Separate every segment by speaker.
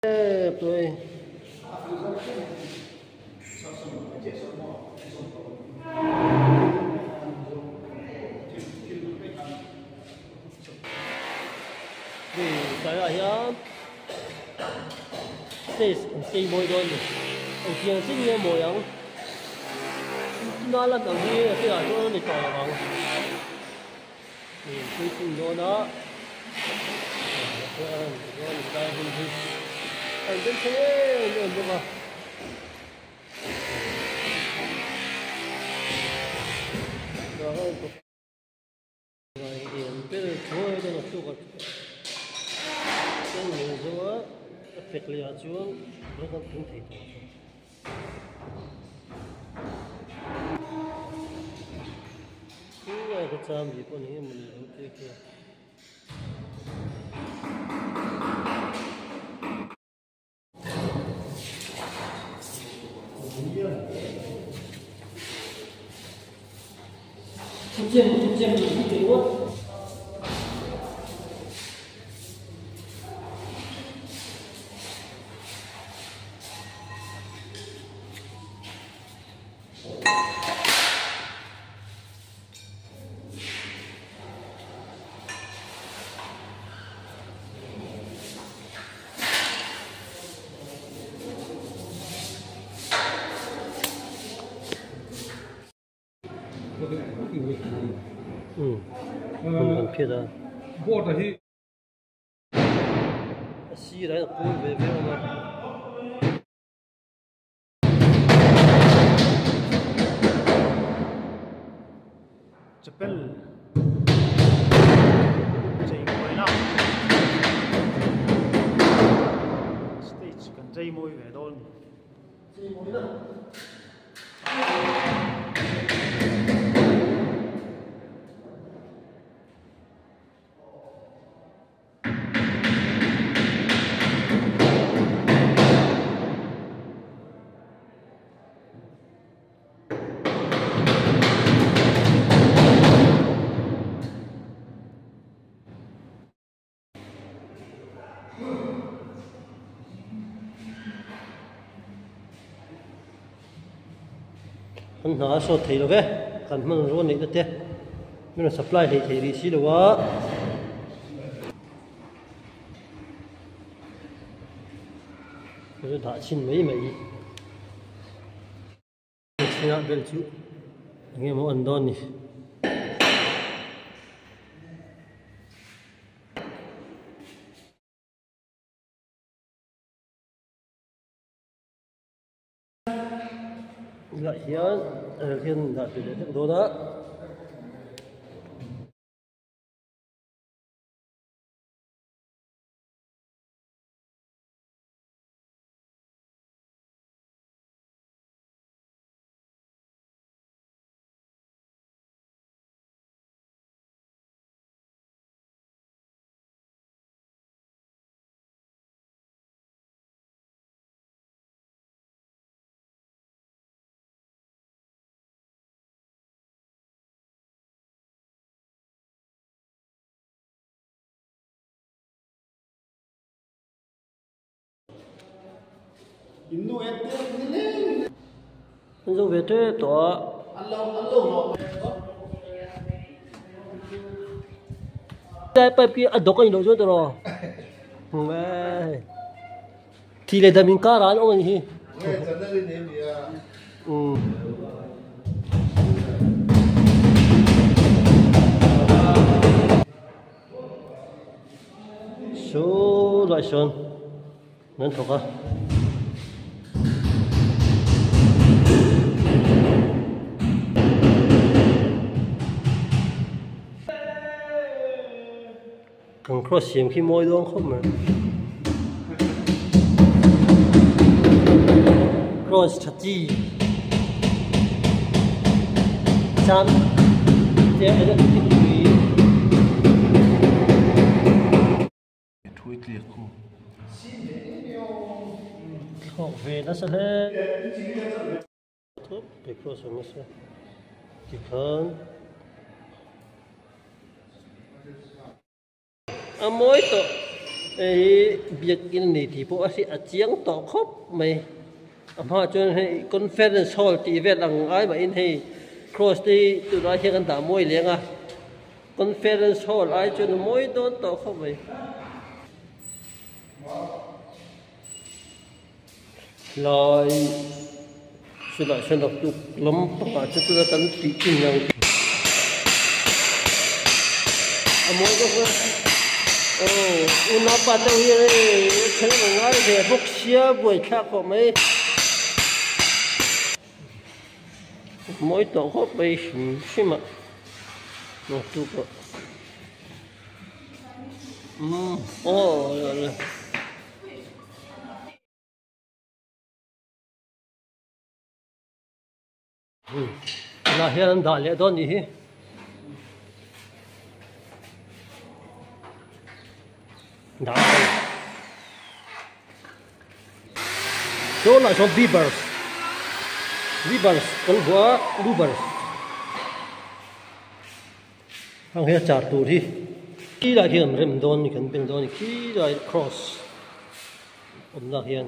Speaker 1: Tep tawh e. Hei tlaiah hian stage an chei mawi dawn a ni. Engtiang chin nge mawi ang? Tuna lan ang hi a piahah chuan a ni tawh lo ang. Inpui thung dawn a lai hun hi a in den thleng em em bawk a. A fek leh ah chuan rawng an tung thei tawh ang. Tungai ka cham bik pawh ni nge mawni lo te khi a. Hmun kan phiat a.
Speaker 2: Board a hi.
Speaker 1: A sirah hian a kul ve ve awm a.
Speaker 3: Chapel chei mawi na stage kan chei mawi ve dawn a ni.
Speaker 1: Chei mawi na. An hna a sawt thei lo ve, kan hmanrua neih na te min rawn supply hlei thei rih si lo a. Chu dah chhin mai mai chhinah bel chu eng emaw an dawn ni. Lah hian hian dah belh leh hlek dawn a. An zo ve tep tawh a. Lai pipe khi a dawk a ni loh chuan tawh Thi leh dam inkar ah an awm a nih hi. Saw lai sawn an thawk a. Kan cross siam khi mawi dawn khawp mai. Cross tha chi chan te a la ti pui.
Speaker 2: Thui tliak khu.
Speaker 1: Thlawk ve nasa hle. Thup pe cross awm nasa tikhan. A mawi tawh. Hei hi biakin a ni tih pawh a hriat a chiang tawh khawp mai. A hmaah chuan hei conference hall tih vel ang ai mahin hei cross te hi tunah hian kan dah mawi leng a conference hall ai chuan a mawi dawn tawh khawp mai. Tlai chulai sawn a tuk lampangah chu tuna kan tih chin ang a mawi bawk a aw unaupa te ho hian hei a then an ngai ve bawk sia buaithlak khawp mai mawi tawh khawp mai hrim hrim a naktuk ah umm aw. Tunah hian an dah leh dawn nih hi. Dah dawn. Tunah sawn beavers beavers kan hmu a louvers. Hang hi a char tur hi khi lai khian an rem dawn ni kan beng dawn a ni khi lai cross awmna hian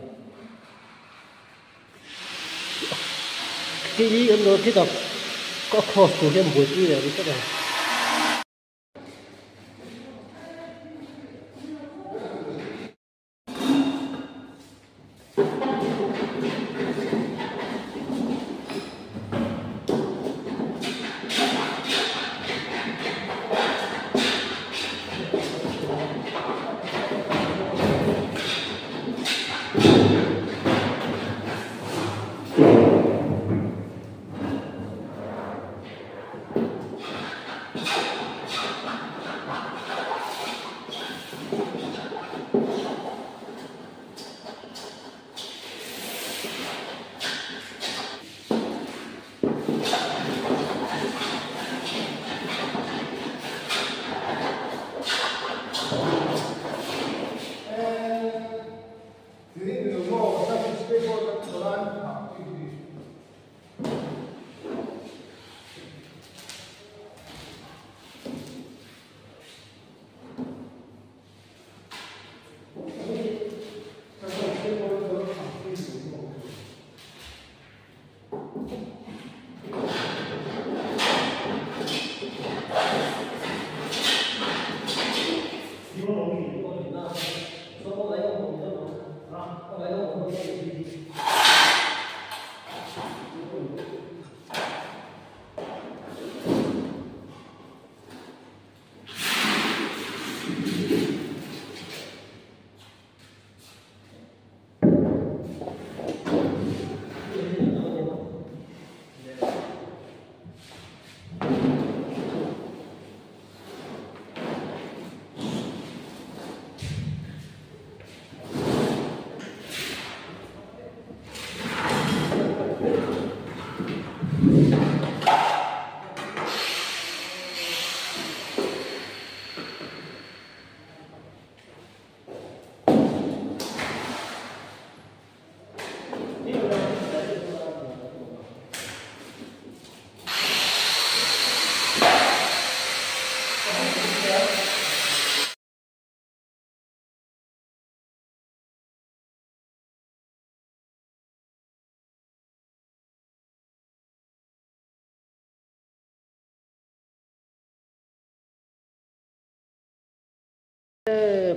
Speaker 1: khi an dawn khi tak a cross tur hi an buaipui leh ang tlat ang.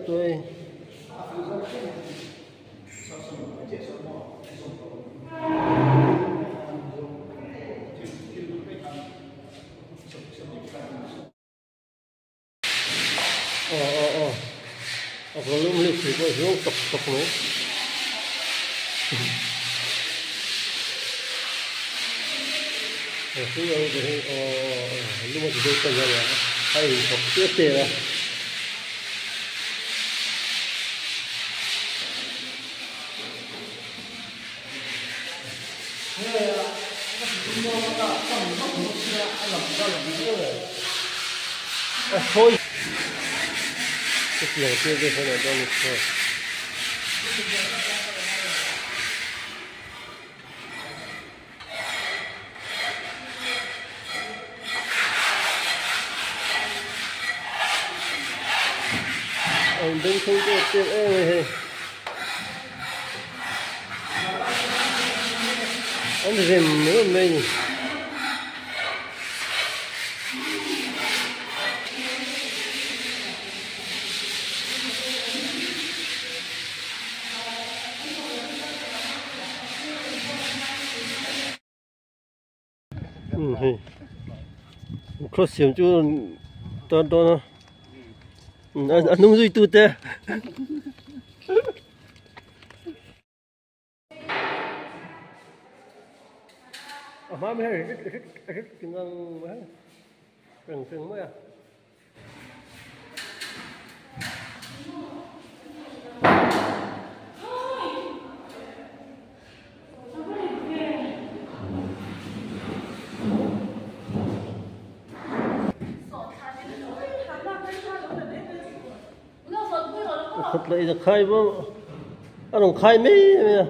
Speaker 1: Tôi ờ ờ ờ ờ có lúc lịch thì có hướng tộc tộc nữa ờ cứ ờ lúc mà tôi cần là hay học tiếp tiền à. Thôi cái tiền kia cái này đâu được thôi. bengchheng tep tep em mai hei an rem rem mai a ni. Hei cross siam chu tan dawn a a hnung zui tu te a hma mai hei rit rit rit ngang mai reng reng mai a. Khat leh in a khai bawk a rawn khai mai mai a.